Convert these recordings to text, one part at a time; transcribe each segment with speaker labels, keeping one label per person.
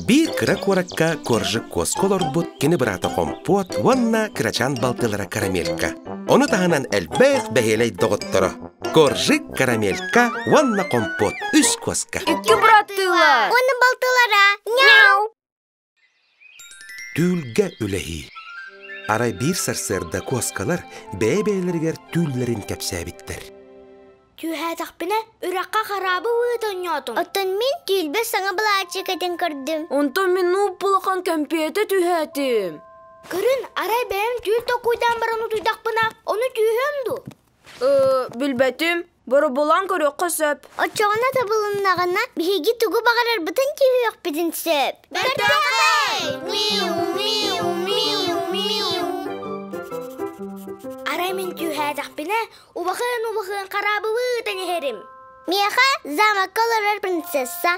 Speaker 1: Биир кыра куоракка Коржик куоска олорбут кини быраата Хомпуот уонна кырачаан балтылара Карамелька. Ону таһынан элбэх бэһиэлэй доҕотторо Коржик, Карамелька уонна Хомпуот үс куоска.
Speaker 2: Икки быраттыылар.
Speaker 3: Уонна балтылара. Няу!
Speaker 1: Түүлгэ үлэһии. Арай биир сарсыарда куоскалар бэйэ-бэйэлэригэр түүллэрин кэпсээбиттэр.
Speaker 2: Түһээтэхпинэ, үрэххэ хараабы ыыта оонньоотум.
Speaker 3: Оттон мин түүлбэр саҥа былааччык этин көрдүм.
Speaker 2: Онтон мин нууппулахан кэмпиэтэ түһээтим. Көрүн, арай бэйэм түүл токуйдаан баран утуйдахпына, ону түүһүөм дуу? Билбэтим. Боробулаан көрүөххэ сөп.
Speaker 3: Оччоҕуна табылыннаҕына, биһиги тугу баҕарарбытын түһүөхпүтүн сөп. Бэртээхэй! Миу, миу, миу, миу.
Speaker 2: Арай мин түһээтэхпинэ, Убахыан-убахыан хараабылыы иһэрим.
Speaker 3: Миэхэ замокка олорор принцесса.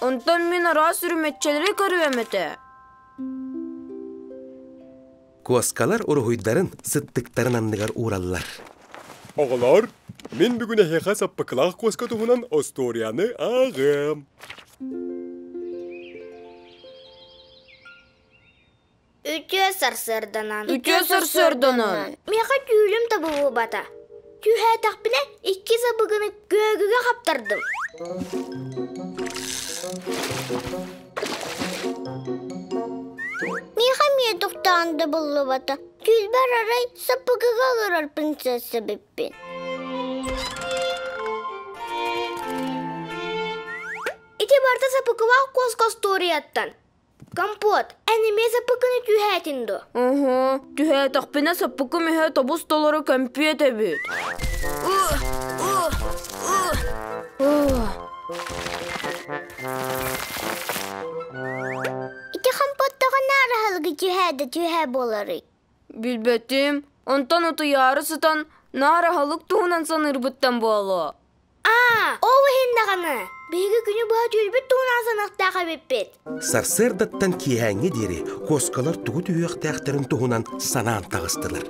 Speaker 2: Онтон мин араас үрүмэччэлэри көрүөм этэ.
Speaker 1: Куоскалар уруһуйдарын сыттыктарын анныгар уураллар.
Speaker 4: Оҕолор, мин бүгүн эһиэхэ саппыкылаах куоска туһунан остуоруйаны ааҕыам.
Speaker 2: Үтүө сарсыарданан. Үтүө сарсыарданан. Миэхэ түүлүм табыллыбата. Түһээтэхпинэ икки сабыгыны күөгүгэ хаптардым.
Speaker 3: Миэхэ эмиэ тохтоон да буллубата. Түүлбэр арай саппыкыга олорор принцесса эбиппин.
Speaker 2: Ити барыта саппыкылаах куоска остуоруйаттан. Компот, эн эмиэ саппыкыны түһээтин дуо? Уһу, түһээтэхпинэ саппыкым иһэ тобус толору көмпүөт эбит.
Speaker 3: Ити компоттоҕо наараһалыгы түһээ да түһээ буоларый?
Speaker 2: Билбэтим, онтон утуйаары сытан наар аһылык туһунан саныырбыттан буолуо. Аа, ол иһин даҕаны биһиги күнү быһа түүрбүт туһунан саныахтаах эбиппит.
Speaker 1: Сарсыардаттан киэһээҥҥи диэри куоскалар тугу түһүөхтээхтэрин туһунан санаан таҕыстылар.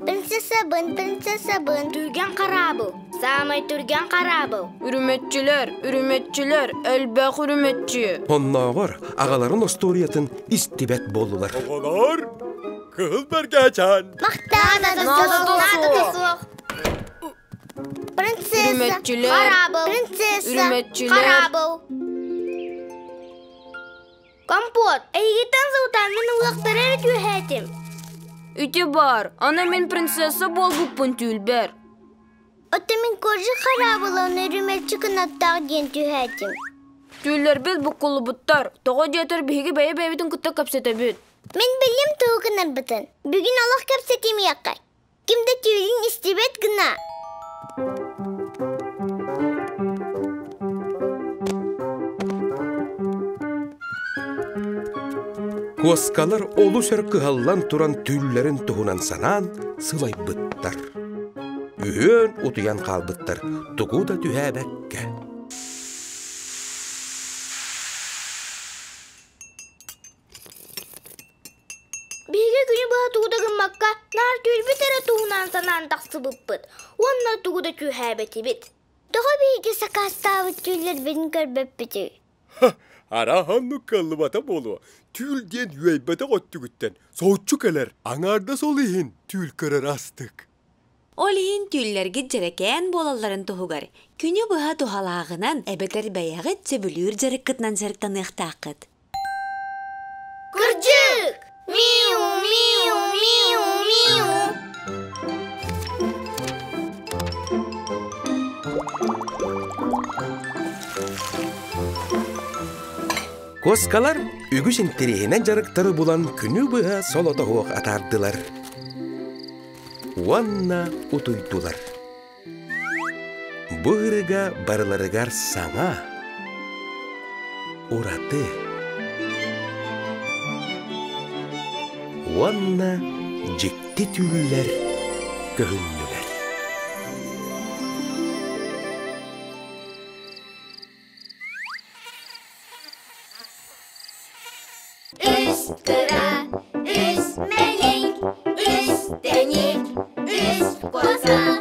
Speaker 3: Принцессабын, принцессабын.
Speaker 2: Түргэн хараабыл, саамай түргэн хараабыл. Үрүмэччилэр, үрүмэччилэр, элбэх үрүмэччи.
Speaker 1: Оннооҕор аҕаларын остуоруйатын истибэт буоллулар.
Speaker 4: Оҕолор, кыһыл бэргээчээн.
Speaker 3: Махтаана
Speaker 2: да суох.
Speaker 3: Принцесса,
Speaker 2: Үрүмэччилэр,
Speaker 3: хараабыл, принцесса,
Speaker 2: үрүмэччилэр.
Speaker 3: хараабыл.
Speaker 2: Компот, эйигиттэн сылтаан мин ылыахтара эрэ түһээтим. Ити баар, аны мин принцесса буолбуппун түүлбэр.
Speaker 3: Оттон мин коржик хараабылын үрүмэччи кынаттаах диэн түһээтим.
Speaker 2: Түүллэрбит буккуллубуттар, тоҕо диэтэр биһиги бэйэ-бэйэбитин кытта кэпсэтэбит.
Speaker 3: Мин билим тугу гынарбытын. Бүгүн олох кэпсэтимиэххэ. Ким да түүлүн истибэт гына.
Speaker 1: Куоскалар олус өр кыһаллан туран түүллэрин туһунан санаан сылайбыттар. Үһүөн утуйан хаалбыттар, тугу да түһээбэккэ.
Speaker 2: Биһиги күнү быһа тугу да гыммакка, наар түүрбүт эрэ туһунан санаан тахсыбыппыт уонна тугу да түһээбэтибит.
Speaker 3: Тоҕо биһиги сакаастаабыт түүллэрбитин көрбөппүтүй?
Speaker 4: Арааһа оннук кыаллыбата буолуо. Түүл диэн үөйбэтэх өттүгүттэн соһуччу кэлэр. Аҥаардас ол иһин түүл көрөр астык.
Speaker 5: Ол иһин түүллэргит дьэрэкээн буолалларын туһугар күнү быһа туһалааҕынан эбэтэр бэйэҕит сөбүлүүр дьарыккытынан дьарыктаныахтааххыт.
Speaker 2: Кырдьык! Миу, миу, миу, миу.
Speaker 1: Куоскалар үгүс интэриэһинэй дьарыктары булан күнү быһа солотоһуох атаардылар. Уонна утуйдулар. Бу ырыга барыларыгар саҥа, ураты уонна дьикти түүллэр көһүннүлэр.
Speaker 2: Үс кыра, үс мэлиҥ, үс тэник, үс куоска.